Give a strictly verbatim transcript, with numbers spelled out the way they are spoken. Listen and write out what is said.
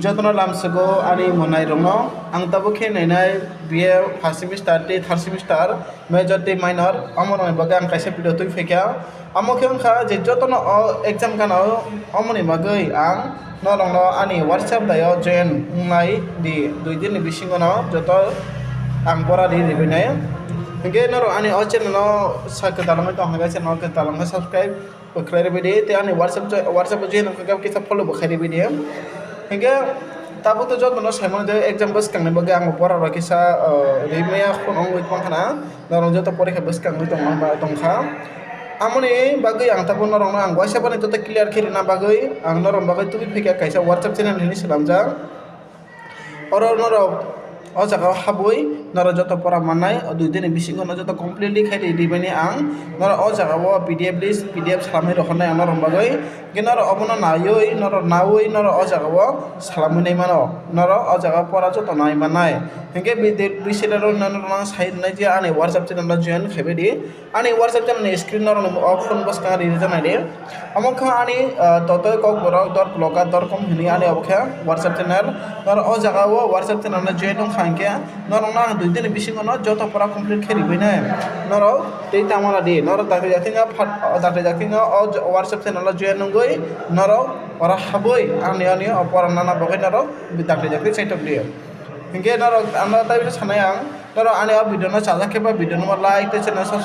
Jotono lamsogo ani monai rokno. Ang tabuk khe nainai B A first semester tei third semester, major tei minor, omo rokni bagwi ang kaisa video twi phaikha. Amo khe wngkha je jotono o exam gana o, omoni bagwi ang norokno ani WhatsApp dai o join wngnai di, dui din ni bisingo no joto ang pora di ribinai. Hinkhe norok ani o channel o sa kwtal wngwi tong hwnkhe channel o kwtal wngkhe subscribe bo khlai rwbaidi, tei ani WhatsApp jo-, WhatsApp o join wngkha khe kisa follow bo khai rwbaidi. Hinkhe tabuk to jotono saimano je exam bwskangni bagwi ang pora rw kisa, ah, rimaya kheno wngwi tongkha na, norok joto porikha bwskangwi tongma ba tongkha. Amoni bagwi ang tabuk norokno ang waisa bani joto clear khe rwna bagwi ang norokni bagwi tubui phaikha kaisa WhatsApp channel hinwi swnamjak. Oro norok o jaga o habwi norok joto pora mannai, o dui din ni bisingo no joto completely khai ri, ribani ang norok o jaga o P D F list, P D F salamwi rohornai ang norok bagwi. Hinkhe norok obono naiwi, norok nawi norok o jaga o salamwi nai mano, norok o jaga o pora joto nai mannai. Hinkhe bidi, bisi rok no norok sai rwnai je ani WhatsApp channel no join khaibai di. Ani WhatsApp channel ni screen norok no o phone bwskango ri rijak nai di. Omo khe ani, ah, totoi kokborok dor bloka dorkom hinwi ani obo khe WhatsApp channel. Norok o jaga o WhatsApp channel no join wngkha hinkhe norok no ang dui din ni bisingo no joto pora complete khe ribai nai. Norok tei tamo la di, norok dakti dakti no phat-, dakti dakti no o WhatsApp channel o join wngwi norok oro habwi ani, ani o pora nana bagwi norok dakti dakti chaitok di. Hinkhe norok ano tei sanai ang, norok ani o video no chajak khe ba video no like tei channel subscribe